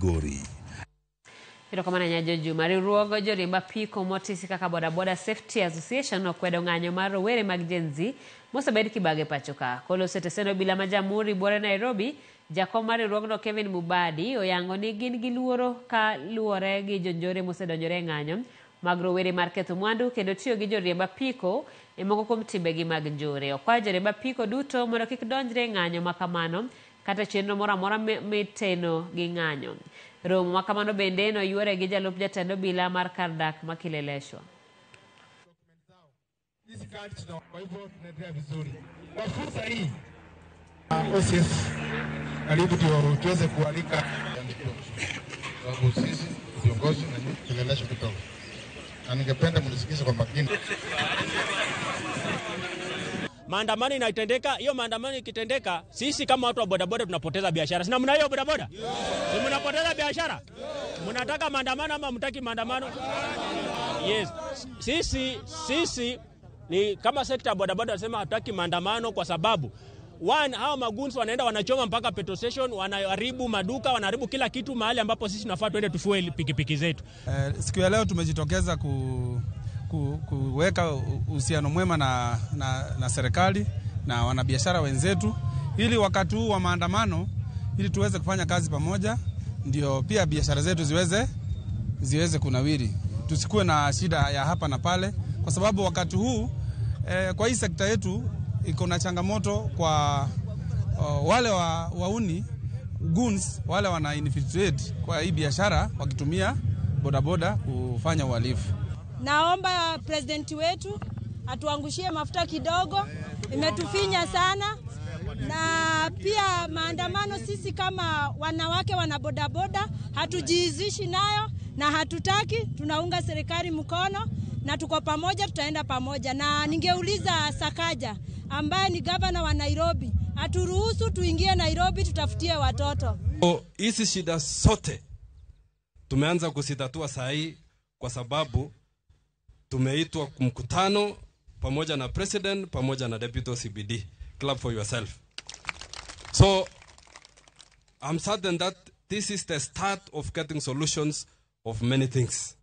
Migori. Erokamano ahinya Jojuma. Riwruog joriemb apiko motisi kaka Boda Boda Safety Association okwedo ng'anyo mar rowere mag Gen Z mosebed kibago e pacho ka. Koloso e tesend obila ma Jamhuri buore Nairobi, jakom mar riwruogno Kevin Mubadi oyango ni gin gi luoro ka luwore gi jonjore mosedonjore e ng'anyo mag rowere mar ketho mwandu kendo tiyo gi joriemb apiko e moko kuom timbegi mag njore. Okwayo joriemb apiko duto mondo kik donjre e ng'anyo ma kamano kata chenro moro amora miteno gi ng'anyo. Romo ma kamano bende noyuore gi jalup jatend obila mar kar dak ma Kileleshwa. Hizi kadi tuna, kwa hivyo tunaendelea vizuri. Kwa fursa hii OCS, karibu ndio tuweze kualika sababu sisi viongozi na nyinyi Kileleshwa kidogo, na ningependa mnisikize kwa makini. Maandamano inatendeka, hiyo maandamano ikitendeka, sisi kama watu wa bodaboda tunapoteza biashara. Si namna hiyo bodaboda? Si mnapoteza biashara? Mnataka maandamano ama mtaki maandamano? Yes. Sisi ni kama sekta ya bodaboda nasema hatutaki maandamano kwa sababu one, hawa magoons wanaenda wanachoma mpaka petrol station, wanaharibu maduka, wanaharibu kila kitu mahali ambapo sisi tunafaa tuende tufuel pikipiki zetu. Siku ya leo tumejitokeza kuweka uhusiano mwema na serikali na wanabiashara wenzetu, ili wakati huu wa maandamano, ili tuweze kufanya kazi pamoja, ndio pia biashara zetu ziweze kunawiri, tusikuwe na shida ya hapa na pale, kwa sababu wakati huu kwa hii sekta yetu iko na changamoto kwa wale wauni goons wale wana infiltrate kwa hii biashara wakitumia bodaboda kufanya uhalifu. Naomba presidenti wetu atuangushie mafuta kidogo, imetufinya sana. Na pia maandamano, sisi kama wanawake wana bodaboda hatujiizishi nayo na hatutaki, tunaunga serikali mkono na tuko pamoja, tutaenda pamoja. Na ningeuliza Sakaja ambaye ni gavana wa Nairobi aturuhusu tuingie Nairobi tutafutie watoto. Hizi shida zote tumeanza kuzitatua saa hii kwa sababu tumeitwa mkutano pamoja na president pamoja na deputy CBD. Clap for yourself. So I'm certain that this is the start of getting solutions of many things.